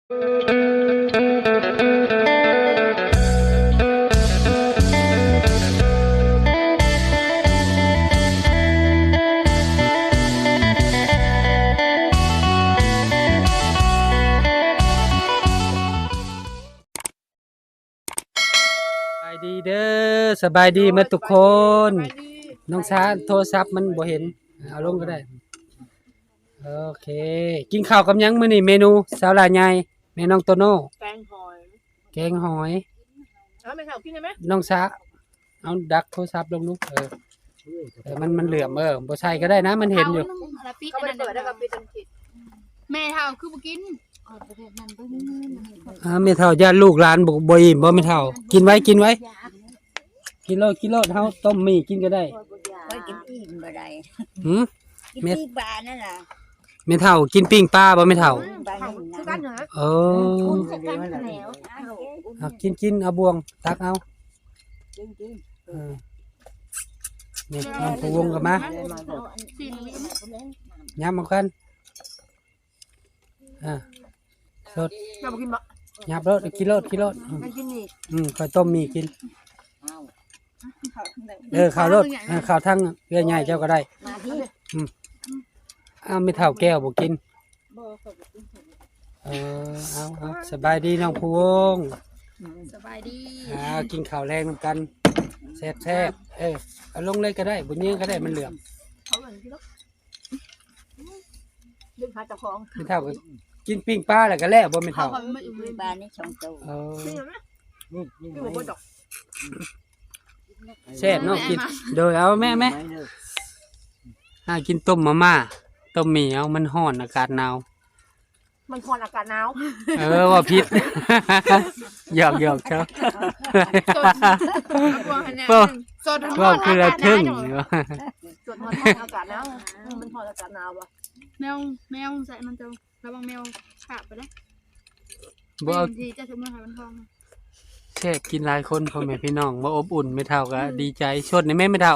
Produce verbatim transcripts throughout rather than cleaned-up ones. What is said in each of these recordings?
สบายดีเด้อ สบายดีหมดทุกคน สบายดี น้องสา โทรศัพท์มันบ่เห็น เอาลงก็ได้ โอเค กินข้าวกับหยังมื้อนี้ เมนูสาวหลาใหญ่ แม่น้องโตโน่ แกงหอย แกงหอย เอาแม่เฒ่ากินได้ไหม น้องสา เอาดักโทรศัพท์ลงดู เออ เออ มัน มันเหลื่อม เออ บ่ใส่ก็ได้นะ มันเห็นอยู่ เอาละปิด เขาบ่ได้เปิดแล้วก็ปิดอันผิด แม่เฒ่าคือบ่กิน อ่า แม่เฒ่าย่านลูกหลานบ่ บ่อิ่มบ่แม่เฒ่า กินไว้ กินไว้ กินโลด กินโลด เฮาต้มหมี่กินก็ได้ ข้อยกินอิ่มบ่ได้ หืม กินปิ้งปลานั่นล่ะ แม่เฒ่ากินปิ้งปลาบ่แม่เฒ่า อืม ปลานึ่งนะ คือกันเหรอ เออ คือกันแล้ว เอากิน กิน เอาบ่วงตักเอา กิน กิน เออ นี่น้องผู้วงก็มา สี่ ยำเอากัน อ่า สด เราบ่กินบ่ หยับโลด กินโลด กินโลด อืม มันกินนี่ อืม ข้อยต้มหมี่กิน เออ ข้าวโลด เออ ข้าวทั้งเอื้อยใหญ่เจ้าก็ได้ มาพี่ อืม อ้าว ไม่เฒ่าแก้วบ่กิน บ่ ข้อยบ่กิน เออ เอา เอา สบายดีน้องผู้วง สบายดี อ่า กินข้าวแลงนำกัน แซ่บๆ เออ เอาลงเลยก็ได้ บ่เยื้องก็ได้ มันเหลื่อม เขาเหมือนกินแล้ว ดึงหาเจ้าของ แม่เฒ่าก็กินปิ้งปลาแล้วก็แล้วบ่แม่เฒ่า เขาก็ไม่อยู่ในบ้านนี่สองตัว เออ นี่เห็นไหม นี่ นี่ นี่ บ่ดอก แซ่บเนาะกิน โดยเอาแม่ แม่ หากินต้มมาม่า ต้มหมี่เอา มันร้อนอากาศหนาว มันร้อนอากาศหนาว เออ ว่าผิด หยอกหยอกเจ้า สด เว้า สด เว้าคือละเทิง สดร้อนอากาศหนาว อืม มันร้อนอากาศหนาวว่ะ แมว แมวใส่มันจะ ระวังแมวขาบไปเลย บ่เอา ที่เจ้าชมเมืองไทยมันทอง แซ่บกินหลายคนพ่อแม่พี่น้อง มาอบอุ่นแม่เฒ่าก็ อืม ดีใจ สดนี่แม่ แม่เฒ่า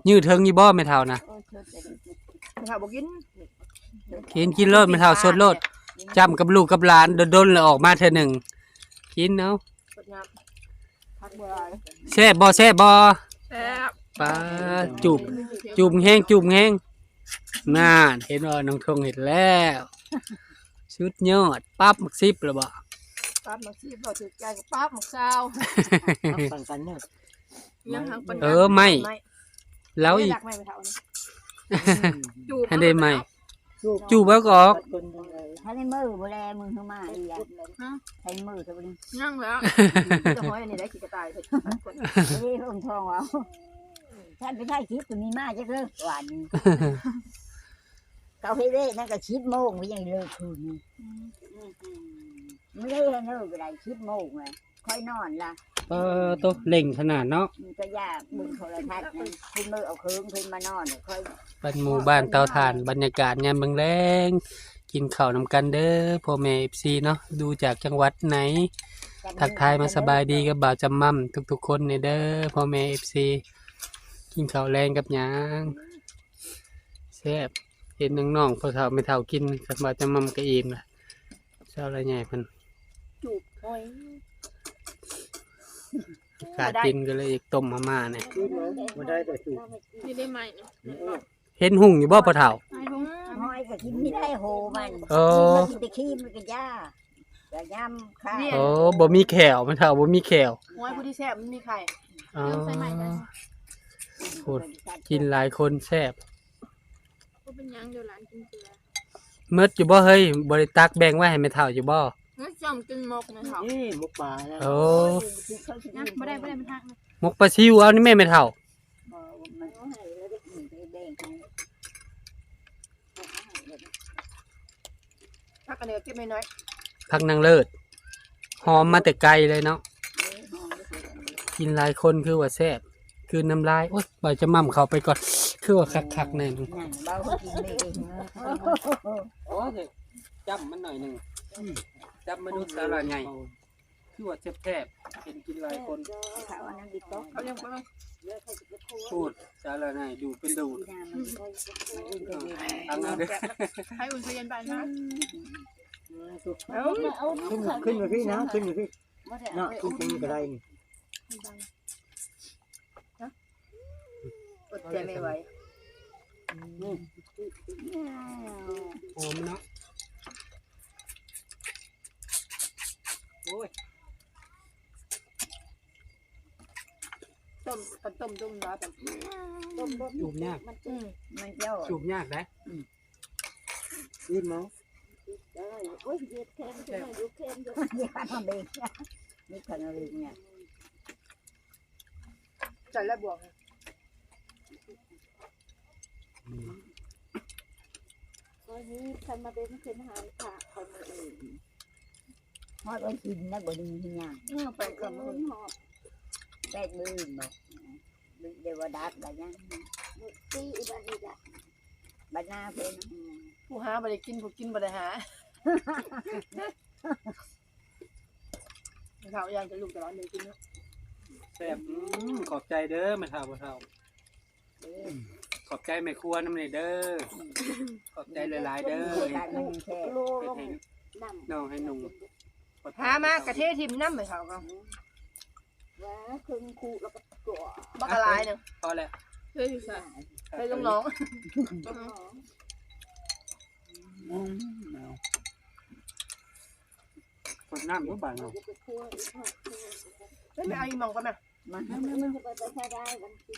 ยืดเทิงอยู่บ่แม่เฒ่านะ เออ สดเลย แม่เฒ่าบ่กิน กิน กินโลดแม่เฒ่า สดโลด จ้ำกับลูกกับหลานโดนๆแล้วออกมาเทื่อหนึ่ง กินเอา สดงาม ผักบัวลอย แซ่บบ่ แซ่บบ่ แซ่บ ปลา จูบ จูบแฮง จูบแฮง นั่น เห็นบ่ น้องทงเห็นแล้ว สุดยอด ปั๊บหมากสิบแล้วบ่ ปั๊บหมากสิบ บ่ถือใจก็ปั๊บหมากซาว ปั๊บปันกันเนาะ ยังหางปันกัน เออ ไม่ ไม่ แล้วอีก ไม่รักไม่ไปเท่านี้ จูบ ให้ได้ไหม จูบ จูบแล้วก็ออก ถ้าในมือบ่แลมึงเข้ามาอีกอ่ะ ฮะ ใช้มือเท่านี้ ยังแล้ว จะห้อยอันนี้ได้ขี้กระต่ายเถอะ เอ้ย เพิ่งทองเอา ท่านไปถ่ายคลิปตัวนี้มาจักเลิกหวาน เขาให้เลขนั่นก็สิบโมงก็ยังเลิกคืนนี้ อืม ไม่ได้ให้เลิกอะไร สิบโมงเลย ค่อยนอนละ เออ โตเร่งขนาดเนาะ มันก็ยาก เบิ่งโทรทัศน์นั่น คุณมือเอาเครื่องเพิ่นมานอน ค่อย บ้านหมู่บ้านเตาถ่าน บรรยากาศยามแลงๆ กินข้าวนำกันเด้อ พ่อแม่เอฟซีเนาะ ดูจากจังหวัดไหน ทักทายมาสบายดีกับบ่าวจำม่ำทุกๆคนเนี่ยเด้อ พ่อแม่เอฟซี กินข้าวแลงกับหยัง แซ่บ เห็นน้องๆ พ่อเฒ่าแม่เฒ่ากินกับบ่าวจำม่ำก็อิ่มละ เช้าละใหญ่เพิ่น จูบหอย ขาดกินก็เลยอยากต้มมาม่าเนี่ย บ่ได้แต่จูบ นี่ได้ไหม เห็นหุงอยู่บ่พ่อเฒ่า หอยก็กินไม่ได้โหมัน เออ มันกินแต่ขี้มันก็ย่า อย่าย่ำค่ะ เนี่ย โอ้ บ่มีแข้ว แม่เฒ่าบ่มีแข้ว หอยผู้ที่แซ่บมันมีไข่ อ๋อ เรื่องใส่ใหม่เลย โอ้ กินหลายคนแซ่บ บ่เป็นหยัง เดี๋ยวหลานกินเกลือ หมดอยู่บ่เฮ้ย บ่ได้ตักแบ่งไว้ให้แม่เฒ่าอยู่บ่ เฮ้ย จ้องกินหมกแม่เฒ่า นี่หมกปลาแล้ว โอ้ นะ บ่ได้ บ่ได้ มันหักนะ หมกปลาซิว เอานี่แม่ แม่เฒ่า บ่ มันเอาให้แล้วเด็กหนึ่งไปแบ่งให้ ผักอันนี้ก็เก็บน้อยๆ ผักนางเลิศ หอมมาแต่ไกลเลยเนาะ กินหลายคนคือว่าแซ่บ กลืนน้ำลาย โอ๊ย บ่าวจำม่ำเข้าไปก่อน คือว่าคักๆ แน่นอน นั่งเบาก็กินไม่เอง โอ้ย จ้ำมันหน่อยหนึ่ง จ้ำมันดูสาหร่ายใหญ่ คือว่าแซ่บๆ เห็นกินหลายคน เขาอันนั้นดีก็ เขายังบ่ พูดสาหร่ายใหญ่ดูเป็นดูด ทางนั้นเด้อ ให้อุ่นใจเย็นไปนะ เอา ขึ้น ขึ้นมาพี่นะ ขึ้นมาพี่ เนาะ ขึ้นตรงนี้ก็ได้นี่ อดใจไม่ไหว หอมเนาะ โอ้ย ต้ม กันต้ม ต้มน้อยกัน ต้ม ต้ม จูบยาก มัน อืม มันเจ้า จูบยากนะ อืม รีบเนาะ ได้ โอ้ย เย็ดแทน ใช่ไหม ยุบแทน ยุบ อย่าทำเอง นี่ขนาดเองเนี่ย ใส่แล้วบวก อืม วันนี้ทำมาเป็นเส้นหางค่ะ คนอื่น ฮอดวันศีลนะ บ่ดีเฮีย เออ ไปกับมื้อ แปดมื้อบ่ เดี๋ยวว่าดับแล้วยัง มื้อสี่อีกบัดนี้ละ บัดหน้าเพิ่น อืม ผู้หาบ่ได้กิน ผู้กินบ่ได้หา เขาย่างจะลูกตลอดเลยกินเนาะ แซ่บ อืม ขอบใจเด้อ แม่เฒ่า พ่อเฒ่า เออ ขอบใจแม่ครัวนำนี่เด้อ ขอบใจหลายๆเด้อ เฮ็ดให้น้องให้นุ่ง พามากระเทศทิมน้ำไปเขาก็ ว่าครึ่งคู่แล้วก็ตัว บักอะไรเนี่ย พอแล้ว เฮ้ยอยู่ใส่ เฮ้ยลูกน้อง อืม เอา กดน้ำด้วยบาดเนาะ ไม่เอาอีหม่องก่อนนะ มา มา มา มา มา มา มา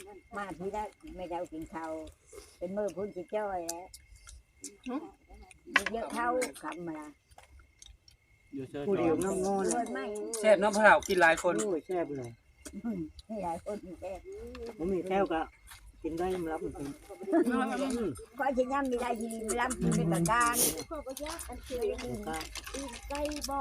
มา มา พี่ได้ ไม่ได้เอากินข้าว เป็นมื้อพุ้นสิจ้อยแล้ว หึ มีเยอะเท่าคำมาละ อยู่เชิญ ผู้เดียวน้ำงอน เพื่อนไม่ แซ่บเนาะพ่อเฒ่า กินหลายคน โอ้ย แซ่บเลย อืม มีหลายคนแซ่บ บ่มีแซวก็กินได้ มันรับมันกิน อืม ข้อยสิย่ำมีได้สิรับกินเป็นกลางๆ ข้อยบ่อยากอันเสีย อืม อืม ไก่บ่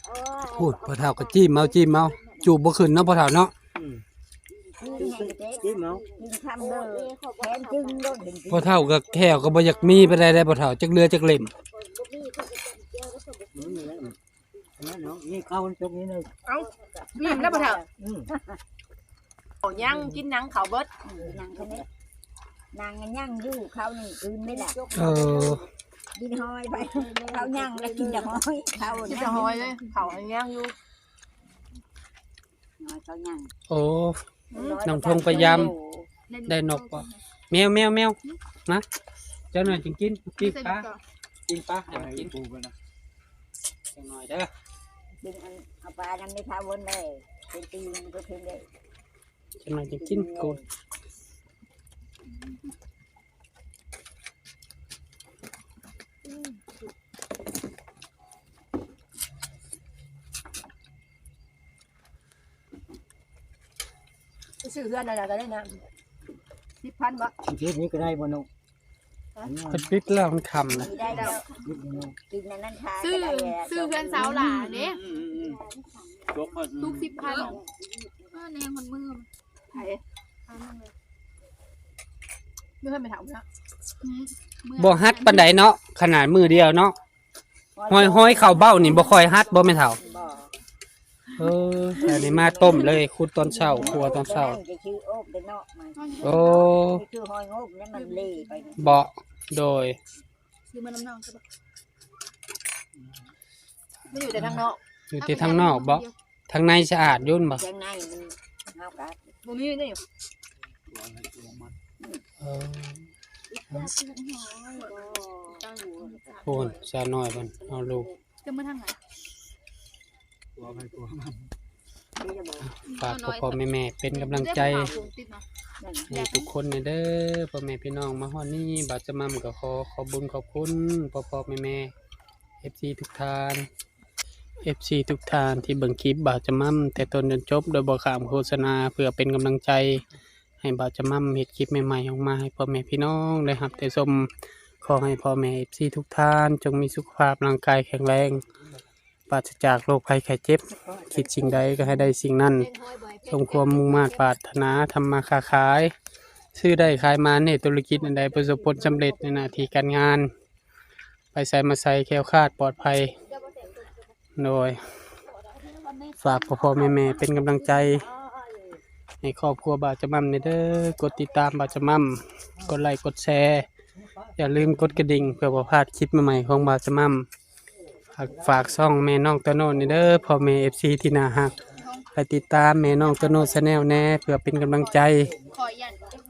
โอ้ย พูดพ่อเฒ่าก็จิ้มเอา จิ้มเอา จูบบ่ขึ้นเนาะพ่อเฒ่าเนาะ อืม กินแห้งเด้ กินเอา กินคำเด้อ แทนจึงโลดเห็น พ่อเฒ่าก็แข้วก็บ่อยากมีปานใดได้พ่อเฒ่า จักเรือจักเล่ม อืม นี่แหละ อันนั้นเนาะ นี่เข้าจกนี้เลย เอ้า นี่นะพ่อเฒ่า อืม เอาย่างกินหนังเขาเบิด หนังเขาเนี่ย หนังมันย่างอยู่ เขานี่อื่นไม่ได้ เออ กินหอยไป เขาย่างแล้วกินแต่หอย เขา กินแต่หอยเลย เขาย่างอยู่ น้อยเขาย่าง โอ้ อืม น้องทงพยายาม ได้นกบ่ แมว แมว แมว นะ เจ้าหน่อยจึงกิน ปิ้งปลา ปิ้งปลา ให้มันกิน ปูกันนะ จังหน่อยเด้อ ดึงอัน เอาปลายังไม่เท่าวนเลย เป็นปีมันก็ถึงได้ จังหน่อยจึงกินโกน ไปซื้อเฮือนอะไรก็ได้นะ สิบพันบ่ สิบเอ็ดนี้ก็ได้บ่นก ฮะ เพิ่นปิดแล้วมันค่ำนะ มีได้แล้ว สิบเอ็ดนี้ กินอันนั้นทา ซื้อ ก็ได้แล้ว ซื้อเฮือนสาวหลาเด้ อืม อืม อืม ยกมา ทุกสิบพัน เออ แนงคนมือ ไผ เมื่อไปถามนะ อืม บ่ฮัดปานใดเนาะ ขนาดมื้อเดียวเนาะ หอย หอยเข้าเบ้านี่บ่ค่อยฮัดบ่แม่เฒ่า บ่ เออ อันนี้มาต้มเลย ขุดตอนเช้า คั่วตอนเช้า จะชื่อโอ๊กเด้อเนาะ มัน โอ้ นี่คือหอยงบเนี่ยมันเละไป บ่ โดย ซื้อมานำน้องใช่ปะ มันอยู่แต่ทางนอก อยู่แต่ทางนอกบ่ ทางในสะอาดอยู่บ่ ทางในมันเฮากะ บ่มีนี่ เออ โอ้ย สาวน้อยเพิ่นเอาลูก จะมาทางไหน ตัวไปตัวมัน ฝากพ่อๆแม่ๆเป็นกำลังใจให้ทุกคนเด้อ พ่อแม่พี่น้อง มาฮอดนี้บ่าวจำม่ำก็ขอขอบบุญขอบคุณพ่อๆแม่ๆ เอฟซี ทุกท่าน เอฟซี ทุกท่านที่เบิ่งคลิปบ่าวจำม่ำแต่ต้นจนจบโดยบ่ข้ามโฆษณา เพื่อเป็นกำลังใจให้บ่าวจำม่ำเฮ็ดคลิปใหม่ๆออกมาให้พ่อแม่พี่น้องได้รับได้ชม ขอให้พ่อแม่ เอฟซี ทุกท่านจงมีสุขภาพร่างกายแข็งแรง ปราศจากโรคภัยไข้เจ็บ คิดสิ่งใดก็ให้ได้สิ่งนั้น สมความมุ่งมาดปรารถนา ทำมาค้าขาย ซื้อได้ขายมาในธุรกิจอันใดประสบผลสำเร็จในหน้าที่การงาน ไปไสมาไสแคล้วคลาดปลอดภัย โดย ฝากพ่อๆแม่ๆเป็นกำลังใจ ให้ครอบครัวบ่าวจำม่ำเด้อ กดติดตามบ่าวจำม่ำ กดไลค์กดแชร์ อย่าลืมกดกระดิ่งเพื่อบ่พลาดคลิปใหม่ๆของบ่าวจำม่ำ าก ฝากช่องแม่น้องโตโน่นี่เด้อ พ่อแม่ เอฟซี ที่น่าฮัก ไปติดตามแม่น้องโตโน่ Channel แหน่ เพื่อเป็นกำลังใจ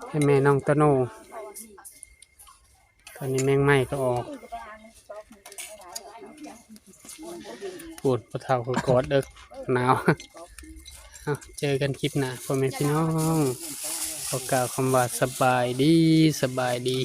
ให้แม่น้องโตโน่ ตอนนี้แมงไหม้ก็ออก พูด พ่อเฒ่าก็กอดเอิก หนาว เอา เจอกันคลิปหน้า พ่อแม่พี่น้อง ขอกล่าวคำว่าสบายดี สบายดี